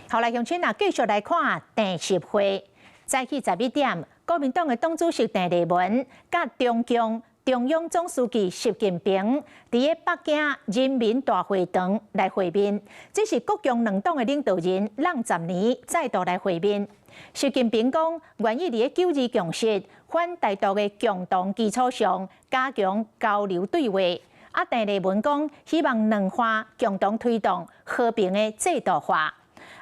好來，鄉親啊，繼續來看鄭習會。早起11點，國民黨的黨主席鄭麗文佮中共中央總書記習近平佇北京人民大會堂來會面。這是國共兩黨的領導人攏10年再度來會面。習近平講，願意佇九二共識、反台獨的共同基礎上加強交流對話。啊，鄭麗文講，希望兩岸共同推動和平的制度化。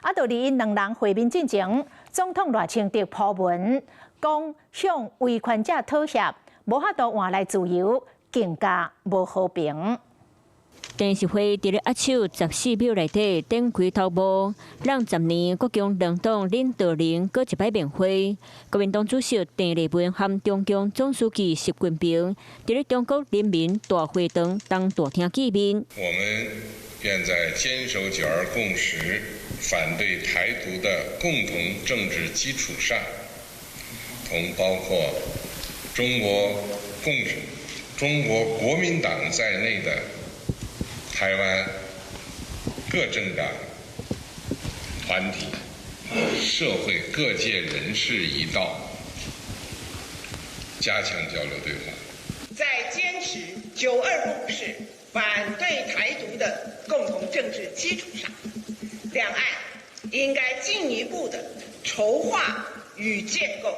啊，就佇𪜶兩人會面進前，總統賴清德鋪文講向威權者妥協，無法度換來自由，更加無和平。鄭習會佇咧握手14秒內底展開頭幕，攏10年國共兩黨領導人閣一擺面會。國民黨主席鄭麗文和中共總書記習近平佇咧中國人民大會堂東大廳見面。我們願在堅守九二共識、反對台獨的共同政治基礎上，同包括中國國民黨在內的台灣各政黨、團體、社會各界人士一道，加強交流對話。在堅持九二共識、反對台獨的共同政治基礎上，兩岸應該進一步的籌劃與建構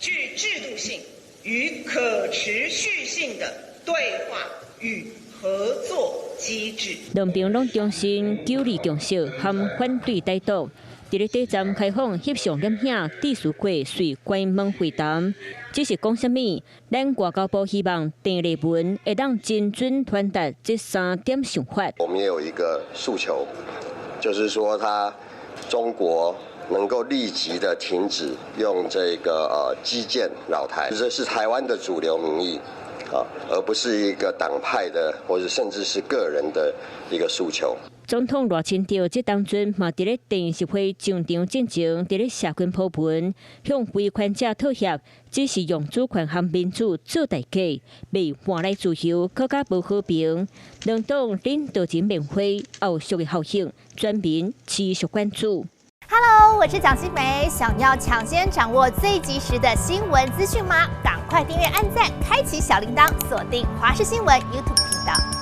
具制度性與可持續性的對話與合作機制。兩邊攏重申九二共識和反對台獨。佇咧短暫開放翕相攝影，致辭過遂關門會談。這是講啥物？咱外交部希望鄭麗文會當精準傳達這三點想法。我們也有一個訴求，就是說，他中國能夠立即的停止用這個基建擾台，這是台灣的主流民意啊，而不是一個黨派的或者甚至是個人的一個訴求。總統賴清德這當陣嘛，佇咧鄭習會上場進前，佇咧社群鋪文，向威權者妥協，只是用主權和民主做代價，袂換來自由，閣較無和平。兩黨領導人面會後續的效應，全民持續關注。 Hello，我是蔣新梅，想要搶先掌握最及時的新聞資訊嗎？趕快訂閱、按讚、開啟小鈴鐺，鎖定華視新聞 YouTube 頻道。